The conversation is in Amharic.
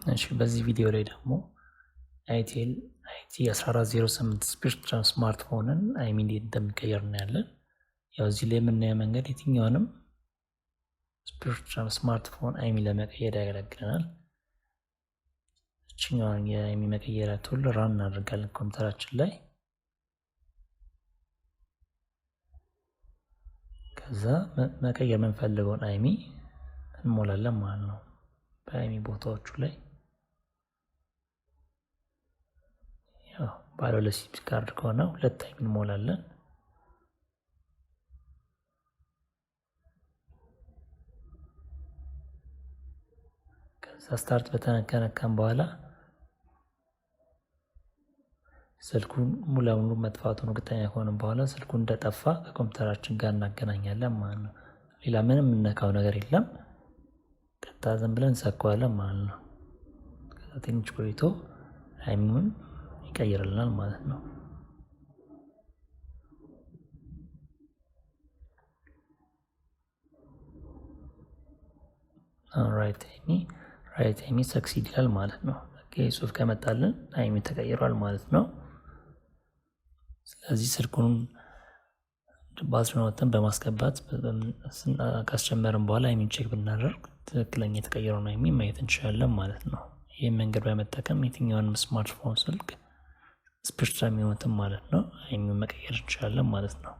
እሺ በዚህ ቪዲዮ ላይ ደግሞ itel IT 1408 Spreadtrum smartphone ን IMEI እንዴት እንደሚቀየር እናያለን። ያው እዚህ ላይ የምናየው መንገድ የትኛውንም Spreadtrum smartphone IMEI ለመቀየር ያገለግለናል። እችኛዋን የ IMEI መቀየሪያ tool run እናደርጋለን ኮምፒውተራችን ላይ። ከዛ መቀየር የምንፈልገውን IMEI እንሞላለን ማለት ነው። በ IMEI ቦታዎቹ ላይ ያው ባለ ሁለት SIM card ከሆነ ሁለት IMEI እንሞላለን። ከዛ start button ከነካን በኋላ ስልኩን ሙሉ ለሙሉ መጥፋቱን እርግጠኛ ከሆንን በኋላ ስልኩ እንደጠፋ ከኮምፒውተራችን ጋር እናገናኛለን ማለት ነው። ሌላ ምንም የምንነካው ነገር የለም። ቀጥታ ዝም ብለን እንሰካዋለን ማለት ነው። ከዛ ትንሽ ቆይቶ IMEI ውን ይቀይርልናል ማለት ነው። Write IMEI write IMEI succeed ይላል ማለት ነው። Okay ጽሁፍ ከመጣልን IMEI ተቀይሯል ማለት ነው። ስለዚህ ስልኩን ባትሪውን አውጥተን በማስገባት ካስጀመርን በኋላ IMEI ን check ብናደርግ ትክክለኛ የተቀየረውን IMEI ማየት እንችላለን ማለት ነው። ይህን መንገድ በመጠቀም የትኛውንም ስማርትፎን ስልክ Spreadtrum የሚሆኑትን ማለት ነው IMEI ውን መቀየር እንችላለን ማለት ነው።